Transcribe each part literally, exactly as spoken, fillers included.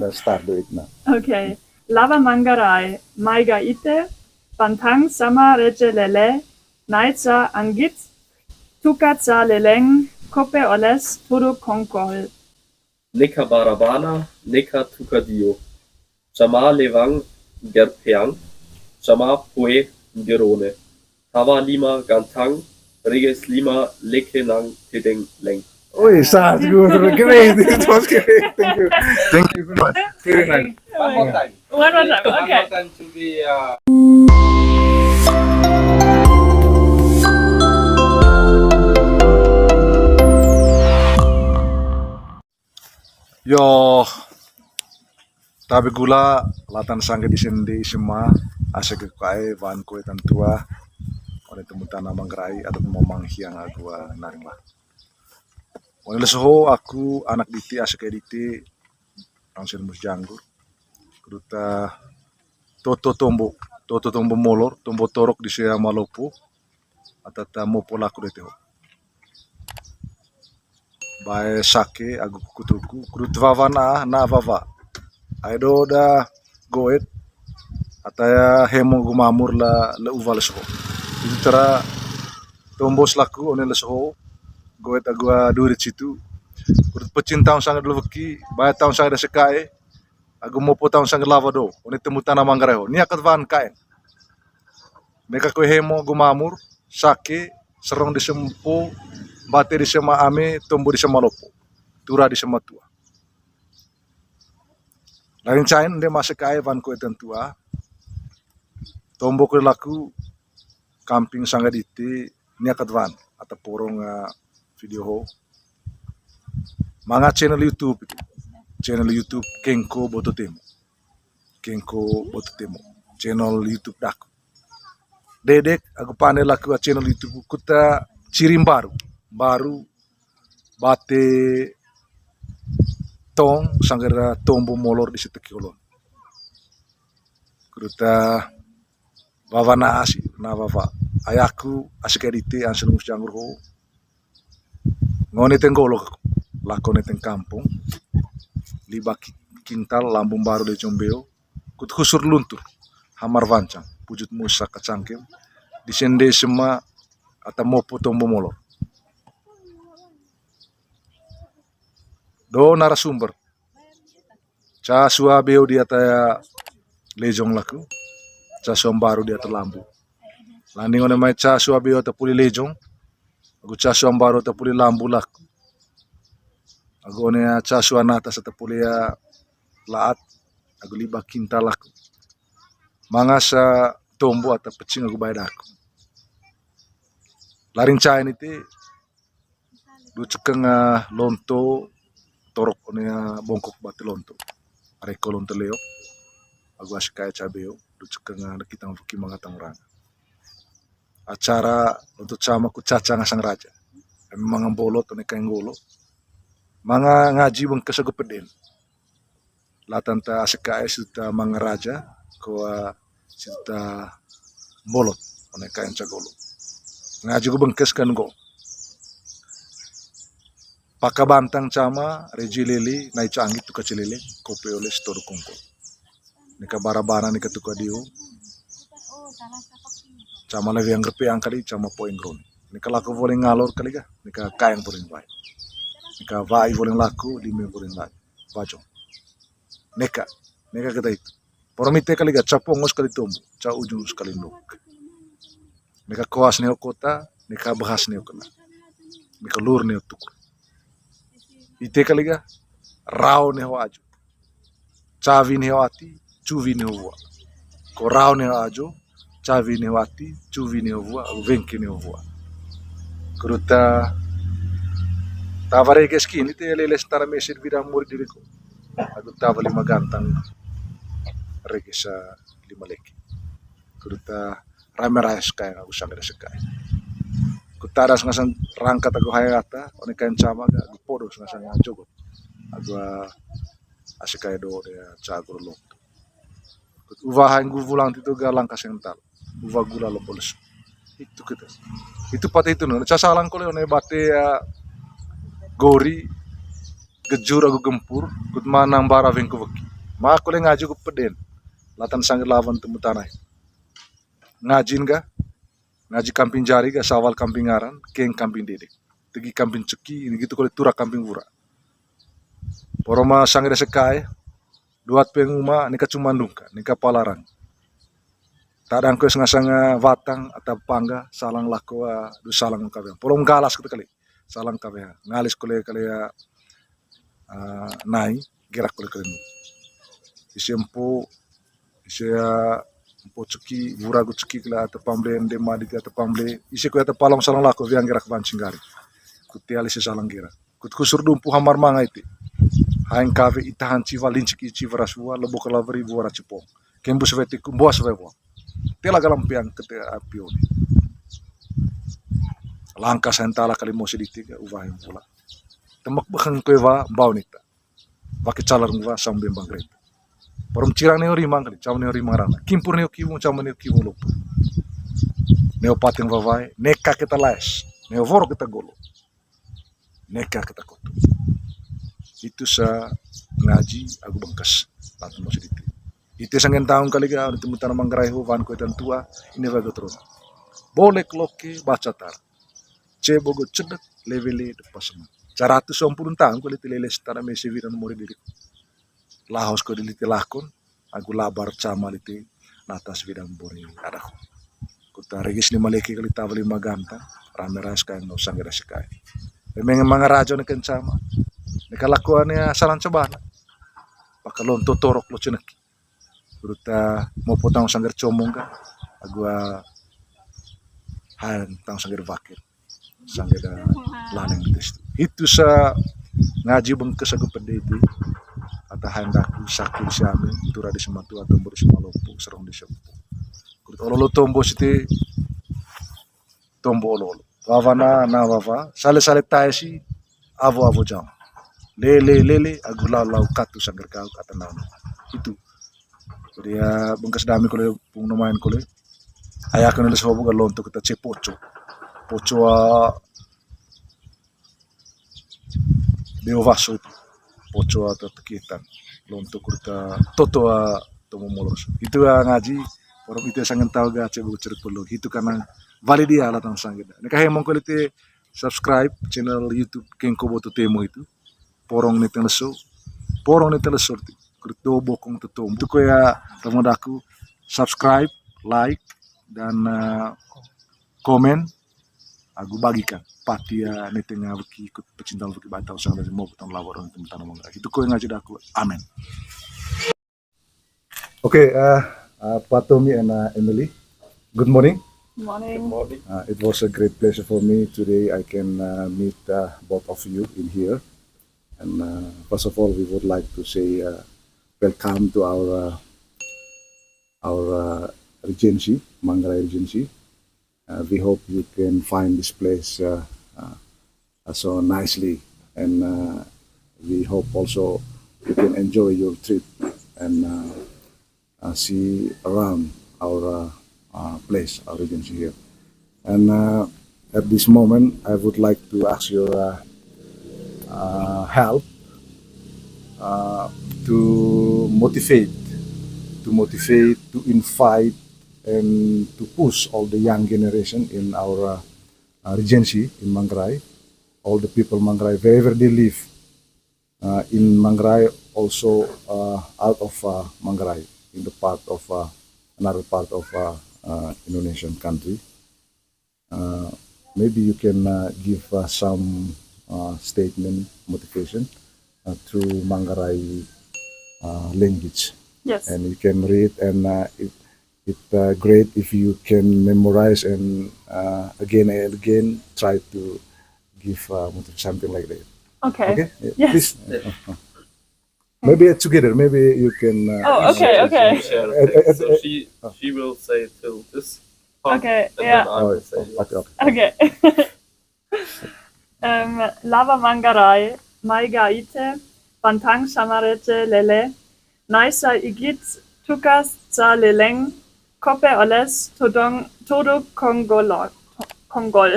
Start do it na. Okay. Lawa Manggarai, maiga ite, bantang sama reje lele, nai ca anggit, tuka ca leleng, kope oles, turu kongkol. Neka bara bana, neka tuka dio. Cama lewang gerpeang, cama pue gerone. Tawa lima gantang, reges lima leke nang tedeng leng. Oi, saat gue great. It was great. Thank you. Thank you so much. Very nice. One more time. One more time. Okay. One more time to the, uh, Yo, tabe gula latan sangge di sende isema, ase ke kae wan koe tantua, one temutana Manggarai atau mau manghiang agu, ah, naring lah. One lesoho aku anak dite ase ke dite, Rangsen mus janggur. Kuduta toto tombo, toto tombo molor, tombo torok di sea malopo, atata mopo laku dete ho. Bae sake agu kukutuku, kudut wawa na, na wawa. Ai do da goet, ataya hemo gu mamur la, la uwa lesoho. Itu tera tombos laku one lesoho, goet agu a durit situ. Kudut pecin taun sangge dulu weki, bae taun sangge da sekae, agu mopo taun sangge lawa do, one temutana Manggarai ho. Nia kat wan kaen. Neka koe hemo agu mamur, sake, serong di sempo, bate di sema ame, tombo di sema lopo, tura di sema tua. Lain cain nde mase kae wan koe tantua. Tombo koe laku kamping sangga dite nia kat wan ata porong, ah, video ho. Manga channel YouTube itu. Channel YouTube Kengko Boto Temo. Kengko Boto Temo. Channel YouTube daku. Dedek aku pande laku channel YouTube kuta cirim baru. Baru bate tong sangga tombo molor di siteki olon. Kuduta wawa na asi, na wawa. Ayaku asik edite ansin mus janggur ho. Ngone tenggolo lako ne teng kampung. Liba ki-, kintal lambung baru de jombeo. Kut husur luntur. Hamar wancang. Pujut musa kacangkem. Di sende sema ata mopo tombo molor. Do narasumber. Ca sua beo di ata lejong laku. Ca sua mbaru di ata lambu. Landing one mai ca sua beo ata puli lejong. Agu ca sua mbaru ata puli lambu laku. Agu one ca sua natas ata puli laat. Agu liba kintal laku. Mangasa tombo ata pecing agu bae daku. Laring cain iti du cekeng, ah, lonto torok one, ah, bongkok bate lonto. Areko lonto leok. Agu asik kae cabeo. Du cekeng, ah, nekitang fuki mangatang orang. Acara lonto cama ku caca ngasang raja. Eme manga mbolot one kae nggolo. Manga ngaji bengkes agu peden. Latan ta asik kae suta mangaraja ko, ah, suta mbolot one kae cagolo. Ngaji ku bengkes kan go. Paka bantang cama, reji lele, nai canggit tuka cilele, kope oles toru kongkol. Nika barabana nika tuka dio. Cama lewe yang repe angkali, cama poeng groni. Nika laku boleh ngalor kali ga, nika kaeng boleh wai. Nika wai boleh laku, lime boleh wai. Wajong. Neka, neka kita itu. Poromite kali ga, ca pongos kali tombo, ca ujung sekali nuk. Neka koas neo kota, neka bahas neo kena. Neka lur neo tukur. Ite kali ga, rao neo aju. Cawi neo ati, cuwi neo vua. Ko rao neo aju, cawi neo ati, cuwi neo vua, wengke neo vua. Kuduta tawa reges kini te lele setara mesid bidang murid diriku. Aku tawa lima gantang reges, ah, lima leki. Kuduta rame raya sekai aku sangga sekai. Kuta ada sengasan rangkat aku hayata, one kain sama ga, aku podo sengasan jogot. Aku, ah, asekai do de cagur lo. Uwa haing gu wulang titu ga langka sental. Uwa gula lopo lesu. Itu kita. Itu pate itu no. Ca salang kole one bate, ah, gori, gejur agu gempur, kut manang bara wengku weki. Ma kole ngaji ku peden. Latan sangge lawan temu tanai. Ngajin ga, ngaji kamping jari ga, sawal kamping ngaran, keng kamping dedek. Tegi kamping ceki, ini gitu kole tura kamping wura. Poroma sangge dase kae, duat penguma, nika cuma dungka, nika palarang. Tadang kue sanga-sanga watang, ata pangga, salang lako, ah, du salang kawe. Polom galas kita kali, salang kawe. Ngalis kole kali ya, ah, nai, gerak kole kali. Isi empu, isi ya, empu ceki, wura gu ceki kela ata pamble, ende madi kela ata pamble. Isi kue ata palong salang lako, wiang gerak bancing gari. Kuti alis salang gerak. Kut kusur dumpu hamar manga iti. Haeng kawe itahan ciwa lincik i ciwa rasua, lebo kala weri wara cipong. Kembu sewe tiku, mboa sewe wong. Tela galam peang kete api oni. Langka sentala kali mosi diti ga uwa yang pula. Temek bekeng kue wa, mbau nita. Wake calar nguwa sambe bangkreta. Parum cirang neo rimang kali, cam neo rimang rana. Kimpur neo kiwung, cam neo kiwung lupa. Neo pateng wawai, neka kita laes. Neo woro kita golo. Neka kita kotu. Itu sa ngaji agu bengkas. Latu mosi diti. Ite sanggen taung kali ga, anu temu tanah Manggarai ho, wan kue tantua, ini wago terus. Boleh keloke, baca tar. Cebogo cedek, lewele, depa semen. Caratu sompulun taung kali ti lele setara mese wiran mori diri. Lahos ko dili ti lakon, agu labar cama liti, natas widang bori adak. Kuta regis ni maleke kali tawa lima ganta, rame ras kain no sangge dasi kain. Memang emang rajo ni kencama. Ni kalakuan ya salang cobana. Pakalon totorok lo ceneki. Kuruta mopo taung sangger comong ka, agu haen taung sangger wakil, sangger da laneng tes. Hitu sa ngaji bengkes agu pede itu, ata haen daku sakil siami, tura di sematu, atombo di semalopo, serong di sempu. Kuruta ololo tombo siti, tombo olo-olo. Wawa na, na wawa, sale-sale tae si, awo-awo jam. Lele, lele, agu lau-lau katu sangger kau kata nana. Itu. Jadi ya, bengkas dami kole, pung nomain kole. Ayah kena les wabu ga lonto kita ce poco. Poco, ah, Deo Waso itu. Poco atau tekitan. Lonto kurta toto, ah, tomo molos. Itu, ah, ngaji. Orang itu sanggen tahu ga cek buku cerita perlu. Itu karena valid dia lah tentang sanggen. Ini kahe mongkol itu subscribe channel YouTube Kengko Boto Temo itu. Porong ni teleso. Porong ni teleso. Kurto bokong tetom. Itu ko ya teman aku subscribe, like, dan, eh, komen, agu bagikan. Pati ya ni tengah weki ikut pecinta weki batau sang dari mau petang lawar orang teman tanah Manggarai. Itu ko yang ngaji aku. Amin. Okay, uh, uh, Patomi and, uh, Emily, good morning. Morning. Good morning. Uh, it was a great pleasure for me today. I can, uh, meet, uh, both of you in here. And, uh, first of all, we would like to say, uh, welcome to our, uh, our, uh, Regency, Manggarai Regency. Uh, we hope you can find this place, uh, uh, uh, so nicely, and, uh, we hope also you can enjoy your trip and, uh, uh, see around our, uh, uh, place, our Regency here. And, uh, at this moment, I would like to ask your, uh, uh, help, uh, to motivate, to motivate, to invite, and to push all the young generation in our, uh, uh, Regency in Manggarai, all the people Manggarai, wherever they live, uh, in Manggarai, also, uh, out of, uh, Manggarai, in the part of, uh, another part of, uh, uh, Indonesian country. Uh, maybe you can, uh, give, uh, some, uh, statement, motivation, uh, through Manggarai, uh, language. Yes. And you can read, and, uh, it, it, uh, great if you can memorize and, uh, again and again try to give, uh, motivation, something like that. Okay. Okay? Yeah, yes. Please. Yeah. Uh, uh. Maybe together, maybe you can, uh, oh, okay, okay. Share. Uh, uh, so uh, she, uh, she will say till this part, okay, and yeah, then I will say, oh, okay, okay. Okay. Em, lawa Manggarai, maiga ite, pantang samarete lele, naisa igit, tukas ca leleng, kope oles, todong, todok konggolo, konggol.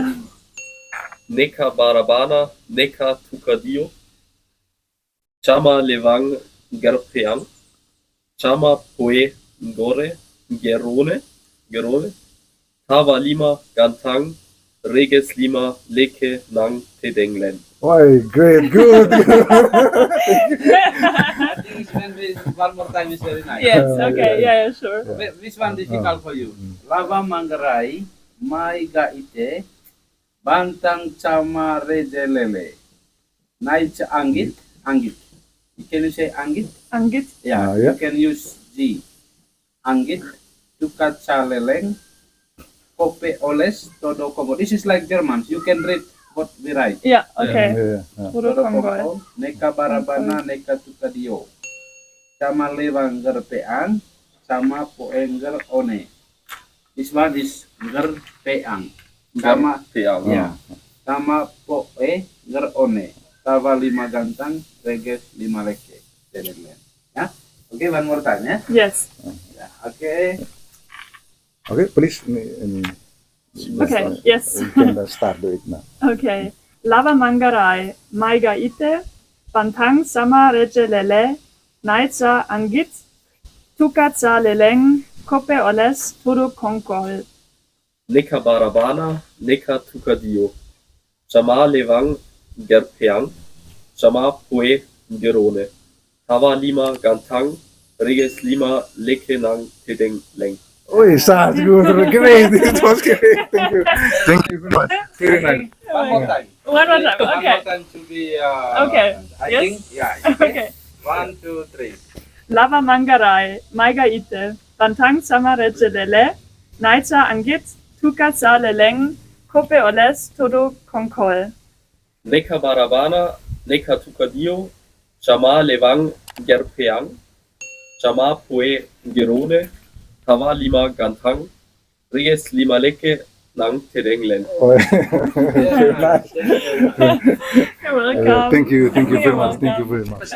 Neka barabana, neka tukadio, cama lewang garpeang, Chama poe nggore, nggirone, nggirone. Tawa lima gantang, reges lima leke nang tedeng len. Oi, great, good. I think it's when we, one more time is very nice. Yes, okay, yeah, yeah, sure. Wait, this one difficult for you. Lawa Manggarai, mai ga ite, bantang chama reje lele. Nai cha anggit, anggit. You can you say anggit? Anggit. Yeah, you can use G. Anggit, tuka cha leleng, kope oles, todo kongo. This is like German. You can read what we write. Yeah, okay. Todo kongo, neka barabana, neka tuka dio. Chama lewang ger peang, chama poe ger one. This one is ger peang. Chama peang. Yeah. Chama poe ger one. Tawa lima gantang, reges lima leke. Seven len. Yeah. Okay, one more time, yeah? Yes. Yeah, okay. Okay, please. Ini, ini, okay, yes. You can, uh, start do it now. Okay. Lawa Manggarai, mai ga ite, bantang chama reje lele, nai cha anggit, tuka cha leleng, kope oles, todo kongo. Neka barabana, neka tuka dio. Chama lewang ger peang, chama poe ger one. Tawa lima gantang, reges lima leke nang tedeng len. Oh, it sounds good. Great. It was great. Thank you. Thank you very much. Very nice. One more time. One more time. Okay. One more time to be, uh, okay. I think, yeah. Okay. One, two, three. Lawa Manggarai, mai ga ite, bantang chama reje lele, nai cha anggit, tuka cha leleng, kope oles, todo kongo. Neka barabana, neka tuka dio, chama lewang ger peang, chama poe ger one, tawa lima gantang, reges lima leke nang tedeng len. Oh. Very nice. You're welcome. Uh, thank you, thank you very much. You're welcome. Thank you very much.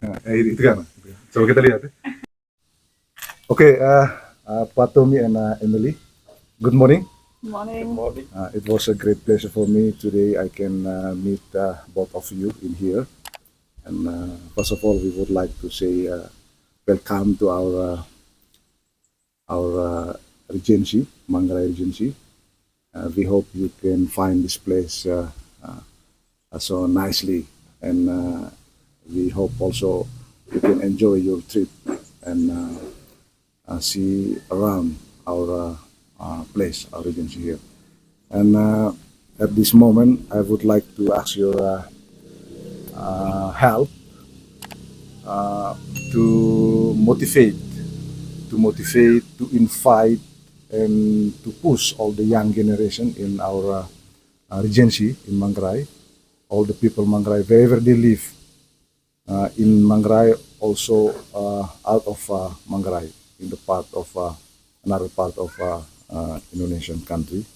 Uh, eh, itu kan. Coba kita lihat, ya. Okay, uh, uh, Patomi and, uh, Emily, good morning. Morning. Good morning. Uh, it was a great pleasure for me today. I can, uh, meet, uh, both of you in here. And, uh, first of all, we would like to say, uh, welcome to our, uh, our, uh, Regency, Manggarai Regency. Uh, we hope you can find this place, uh, uh, uh, so nicely, and, uh, we hope also you can enjoy your trip and, uh, uh, see around our, uh, uh, place, our Regency here. And, uh, at this moment, I would like to ask your, uh, uh, help, uh, to motivate, to motivate, to invite, and to push all the young generation in our, uh, uh, Regency in Manggarai, all the people Manggarai, wherever they live, uh, in Manggarai, also, uh, out of, uh, Manggarai, in the part of, uh, another part of, uh, uh, Indonesian country.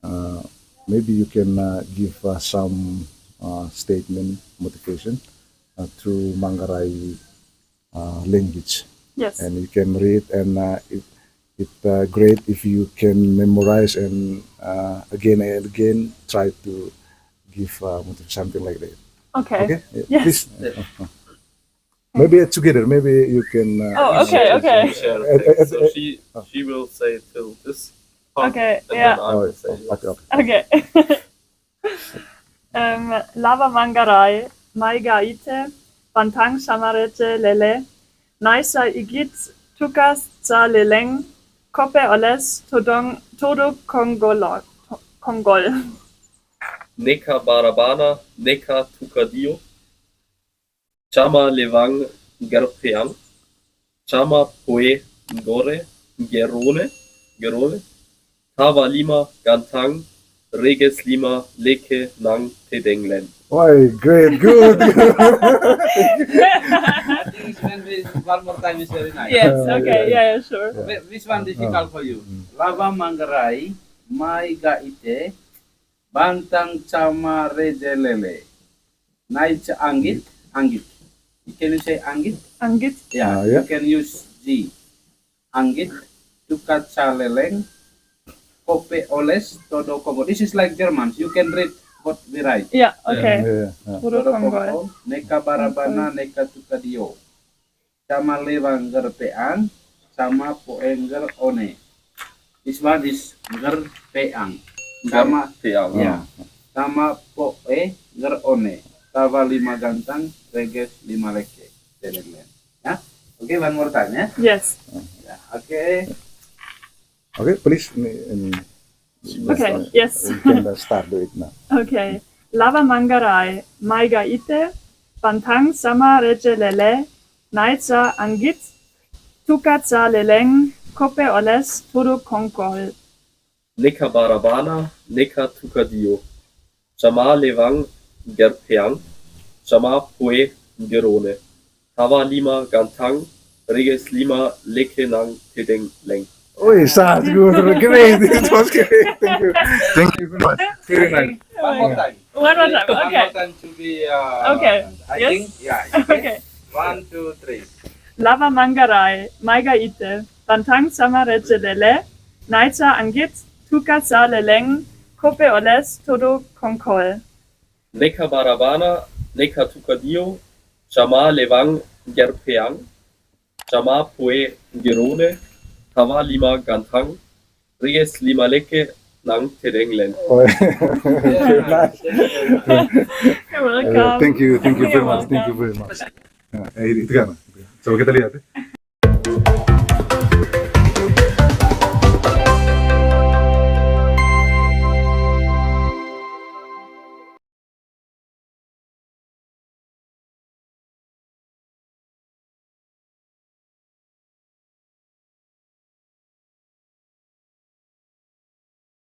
Uh, maybe you can, uh, give, uh, some, uh, statement, motivation, uh, through Manggarai, uh, language. Yes. And you can read, and, uh, it, it, uh, great if you can memorize and, uh, again and again try to give, uh, motiv-, something like that. Okay. Okay? Yeah, yes. Please. Uh, uh. Maybe together, maybe you can, uh, oh, okay, okay. Share. Uh, uh, uh, so she, uh, she will say till this part, okay, and yeah, then I will say, oh, yes. Okay, okay. Okay. Em, Lawa Manggarai, mai ga ite, bantang chama reje lele, nai cha anggit, tuka cha leleng, kope oles, todo kongo, kongo. Neka barabana, neka tuka dio, chama lewang ger peang, chama poe ger one, ger one, ger one. Tawa lima gantang, reges lima leke nang tedeng len. Oi, great, good. I think it's when we, one more time is very nice. Yes, okay, yeah, yeah, sure. Wait, this one difficult for you. Lawa Manggarai, mai ga ite, bantang chama reje lele. Nai cha anggit, anggit. Can you say anggit? Anggit. Yeah, you can use G. Anggit, tuka cha leleng, kope oles, todo kongo. This is like German. You can read what we write. Yeah, okay. Yeah, yeah, yeah. Todo kongo, neka barabana, neka tuka dio. Sama lewang ngger peang, sama poe ngger one. This one is ngger peang. Sama, Peang. Ya. Sama poe ngger one. Tawa lima gantang, reges lima leke. Tedeng len. Ya. Oke, one more time ya. Yes. Ya, oke. Okay, please. Ni- ni- Okay, yes. We can uh, start do it now. Okay. Lawa Manggarai, Maiga Ite, Pantang Sama Reje Lele, Naica Anggit, Tuka Ca Leleng, Kope Oles, Turu Kongkol. Neka Barabana, Neka Tukadio. Sama lewang ngger peang, sama poe ngger one. Tawa lima gantang, reges lima leke nang tedeng leng. Oh, it sounds good. Great. It was great. Thank you. Thank you very much. Very nice. One more time. One more time. One Okay. More time to be. Uh, Okay. I Yes. Think. Yeah. Okay. Okay. One, two, three. Lawa Manggarai, Maiga Ite, Pantang Sama Reje Lele, Naica Anggit, Tuka Ca Leleng, Kope Oles, Turu Kongkol. Neka Barabana, Neka Tukadio. Sama lewang ngger peang, sama poe ngger one. Tawa lima gantang, reges lima leke nang tedeng len. Oh, very nice. You're welcome. Thank you. Thank you very You're much. Thank you welcome. Very much. Ya, eh, itu kan. Coba kita lihat. Ya.